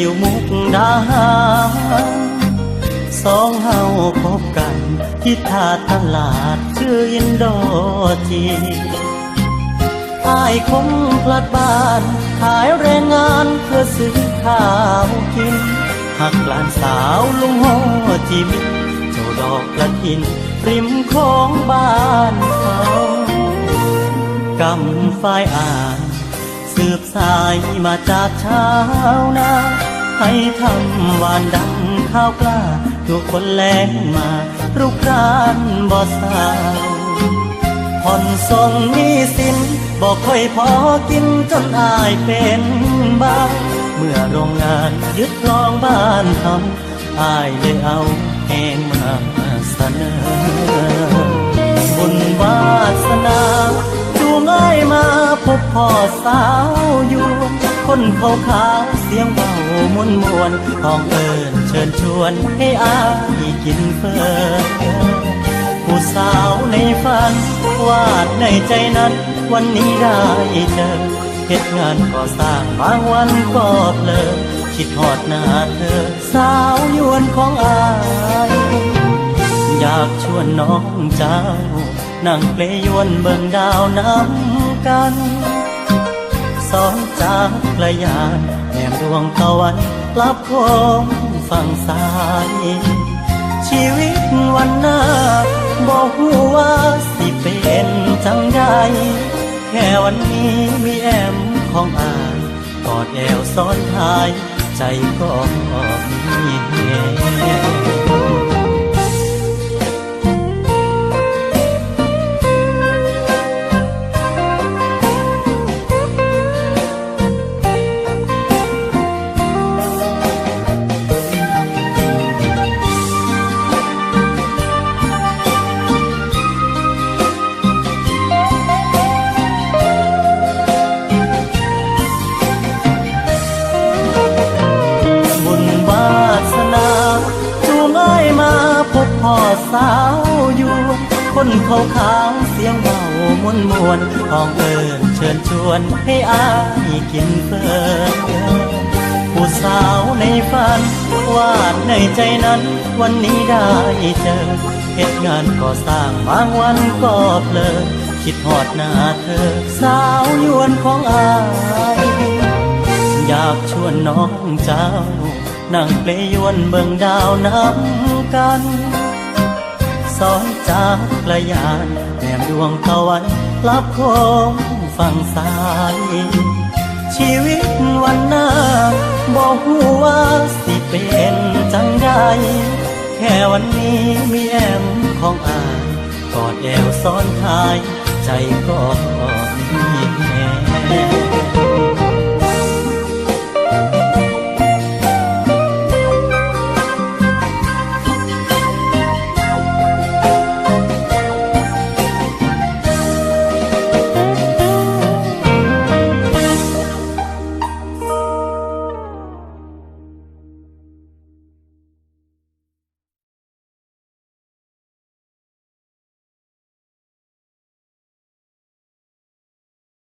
ຢູ່ມຸກດາຫານ ສອງເຮົາພົບກັນທີ່ທ່າຕະຫຼາດ ຊື່ອິນໂດຈີນ. ອ້າຍຄົງພລັດບ້ານ ຂາຍແຮງງານເພື່ອຊື້ຂ້າວກິນ ຮັກຫຼານສາວລຸງໂຮຈິມິນ ເຈົ້າດອກກະຖິນ ລິມຂອງບ້ານເຮົາ. ກຳຝ້າຍອ້າຍ ສືບສາຍມາຈາກຊາວນາ ໄຮ່ທຳຫວ່ານດັງຂ້າວກ້າ ທຸກຄົນແລ່ນມາ ລຸກຄານບໍ່ເຊົາ. ຜ່ອນສົ່ງໜີ້ສິນ ບໍ່ຄ່ອຍພໍກິນ ຈົນອ້າຍເປັນບ້າ ເມື່ອໂຮງງານຍຶດຄອງບ້ານເຮົາ ອ້າຍໄດ້ເອົາແຮງມາສະເໜີ. ບຸນວາສະໜາຈູງອ້າຍມາພົບພໍ້ສາວຢວນ ຄົນຂາວຂາວສຽງເວົ້າມ່ວນມ່ວນ ຮ້ອງເອີ້ນເຊີນຊວນໃຫ້ອ້າຍກິນເຝີ. ຜູ້ສາວໃນຝັນ ວາດໃນໃຈນັ້ນ ວັນນີ້ໄດ້ເຈີ ເຮັດງານກໍ່ສ້າງບາງວັນກໍເຜີ ຄິດຮອດໜ້າເທີ ສາວຍວນຂອງອ້າຍ. ຢາກຊວນນ້ອງເຈົ້າ ນັ່ງເປຍວນເບິ່ງດາວນຳກັນ ສອນຈັກກະຍານ ແນມດວງຕາວັນ ລັບໂຄ້ງຝັ່ງຊ້າຍ. ຊີວິດວັນໜ້າ ບໍ່ຮູ້ວ່າຊິເປັນຈັ່ງໃດ ແຄ່ວັນນີ້ມີແອມຂອງອ້າຍ ກອດແອວຊ້ອນທ້າຍ ໃຈກໍມີແຮງ. ບຸນວາສະໜາ ຈູງອ້າຍມາພົບພໍ້ສາວຢວນ ຄົນຂາວຂາວສຽງເວົ້າມ່ວນມ່ວນ ຮ້ອງເອີ້ນເຊີນຊວນໃຫ້ອ້າຍກິນເຝີ. ຜູ້ສາວໃນຝັນ ວາດໃນໃຈນັ້ນ ວັນນີ້ໄດ້ເຈີ ເຮັດງານກໍ່ສ້າງບາງວັນກໍເຜີ ຄິດຮອດໜ້າເທີ ສາວຍວນຂອງອ້າຍ. ຢາກຊວນນ້ອງເຈົ້າ ນັ່ງເປຍວນເບິ່ງດາວນຳກັນ ສອນຈັກກະຍານ ແນມດວງຕາວັນ ລັບໂຄ້ງຝັ່ງຊ້າຍ. ຊີວິດວັນໜ້າ ບໍ່ຮູ້ວ່າຊິເປັນຈັ່ງໃດ ແຄ່ວັນນີ້ມີແອມຂອງອ້າຍ ກອດແອວຊ້ອນທ້າຍ ໃຈກໍມີແຮງ.